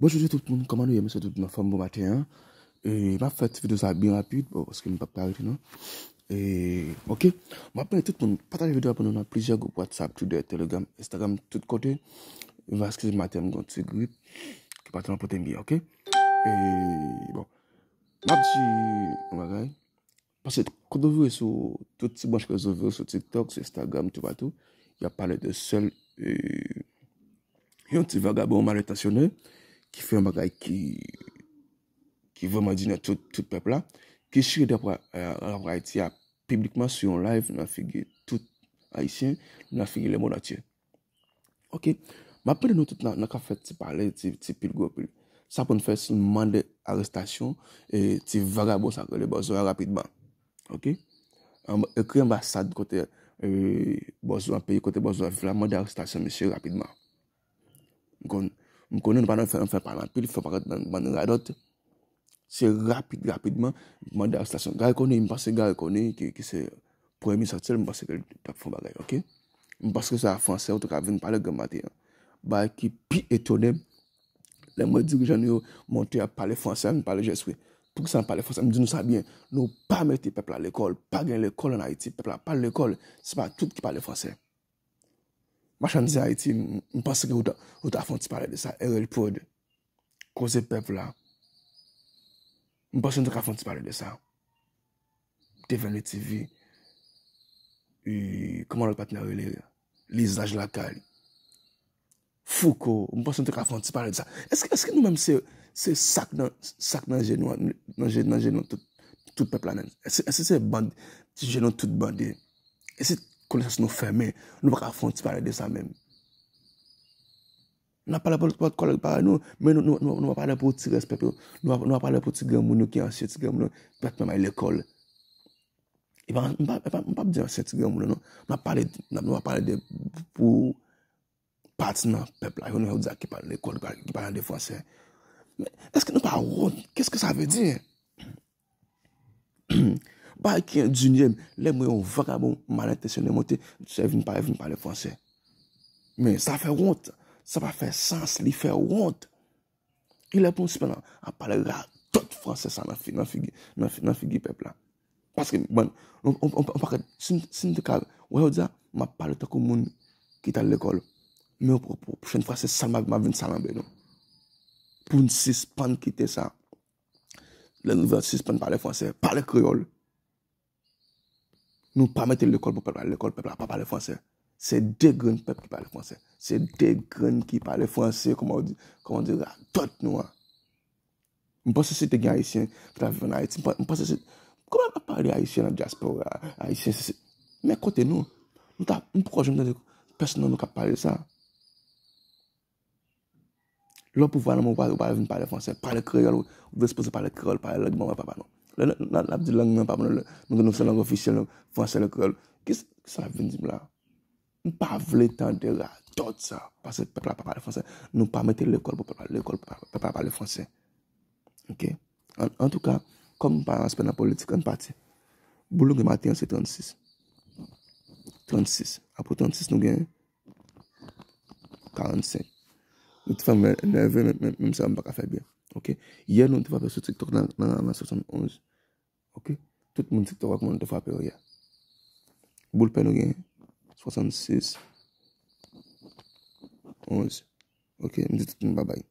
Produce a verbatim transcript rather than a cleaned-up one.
Bonjou tout moun, kòman nou ye? M swete tout moun anfòm bon maten an. E, m ap fè ti videyo sa byen rapid, bon, paske m p ap ka rete non. E, ok, m ap mande tout moun pataje videyo a pou nou nan plizyè gwoup WhatsApp, Twitter, Telegram, Instagram, tout kote. M va eskize m maten an, m gen yon ti grip ki pa t anpòte m byen, ok? E, bon, m ap di yon bagay. Paske kote w vire sou tout ti branch rezo, vire sou TikTok, sou Instagram, toupatou, y ap pale de sèl, e, yon ti vagabon malentansyone ki fè yon bagay ki, ki vrèman di nan tout, tout pèp la, ki chire drapo, e, drapo Ayiti a piblikman sou yon live nan figi tout Ayisyen, nan figi lemonn antye. Ok. M ap mande nou tout nan, nan k ap fè ti pale, ti, ti pil gwo pil. Sa pou n fè, se n mande arestasyon, e, ti vagabon sa k rele Bòzò a rapidman. Ok. Anba, ekri anbasad kote, e, Bòzò a, peyi kote Bòzò a viv la, mande arestasyon misye rapidman. M konn, m konnen nou pa nan fè, fè pale anpil, fè pa rete nan bann radòt. Se rapid, rapidman, mande arestasyon Garry Conille. M panse Garry Conille, ki, ki se premye minis aktyèl, m panse ke l t ap fè yon bagay, ok? M panse ke se a fransè ou te ka vin pale granm maten an. Bagay ki pi etone m, lè m wè dirijan nou yo monte ap pale fransè, ann pale jès wi. Poukisa n pale fransè? M di nou sa byen, nou pa mete pèp la lekòl, pa gen lekòl ann Ayiti, pèp la pa lekòl, se pa tout ki pale fransè. Machann zen Ayiti, m, m panse ke ou ta, ou ta fè yon ti pale de sa, Erel Prod. Koze pèp la. M panse nou te ka fè yon ti pale de sa. Devenue T V. E, kòman lòt patnè rele? Lizaj lakay. Fouco, m panse nou te ka fè yon ti pale de sa. Èske, èske nou menm se, se sak nan, sak nan je nou, nan je, nan je nou tout, tout pèp la menm? Èske, èske se band, ti je nou tout bande? Èske konesans nou fèmen? Nou pa ka fè yon ti pale de sa menm? N ap pale pou lòt kòlèg parèy nou, men nou, nou, nou, nou pa pale pou ti rès pèp yo. Nou pa, nou pa pale pou ti granmoun yo ki ansyen, ti granmoun yo pèt menm al lekòl. E pa, m pa, m pa, m p ap di ansyen ti granmoun yo non. M ap pale, m ap pale de pou pati nan pèp la, jounen jodi a ki pale lekòl, ki pale de fransè. Men, èske nou pa wont? Qu'est-ce que ça veut dire? Bagay ki endinye m, lè m wè yon vagabon malentansyone monte, se vin pale, vin pale fransè. Men sa fè wont, sa pa fè sans, li fè wont. Li lè pou n sispann ap pale radòt fransè sa nan fi-, nan figi, nan fi-, nan figi pèp la. Paske, bon, on, on, on, on pakèt, si n, si n te ka, wè jodi a, m ap pale tankou moun ki t al lekòl. Men pou, pou, pwochèn fwa, se sa m ap, m ap vin salanbe nou. Pou n sispann kite sa. Lè nou vle sispann pale fransè, pale kreyòl. Nou pa mete lekòl pou pèp la lekòl, pèp la pa pale fransè. Se de grenn pèp ki pale fransè. Se de grenn ki pale fransè, kòman w di, kòman w di, radòt nou an. M panse si te gen Ayisyen ki ta viv ann Ayiti, m pa-, m panse si, kòman ap pale Ayisyen nan dyaspora, Ayisyen, se, se, men kote nou, nou ta, m poko janm tande pèsonn nan nou k ap pale sa. Lè w pouvwa nan men w, ou pa, ou pa vin pale fransè, pale kreyòl, ou, ou sipoze pale kreyòl, pale lang manman papa nou. Lè n, n, n ap di lang manman papa nou, lè, nou gen nou se lang ofisyèl nou, fransè, le kreyòl. Kisa, kisa l ap vin di m la? M pa vle tande radòt sa, paske pèp la pa pale fransè. Nou pa mete lekòl pou pèp la lekòl, pou pèp la pale fransè. Ok? An, antouka, kòm m pa respè nan politik, ann pati. Boul nou gen maten an se trannsis. Trannsis. Apre trannsis, nou gen karannsenk. Nou te fè m nève, men, men, menm sa, m pa ka fè byen. Ok? Yè, nou te frape sou TikTok nan, nan, nan swasannonz. Ok? Tout moun TikTok wè kòman nou te frape yo yè. Boul pè nou gen swasannsis, onz. Ok? M di tout moun babay.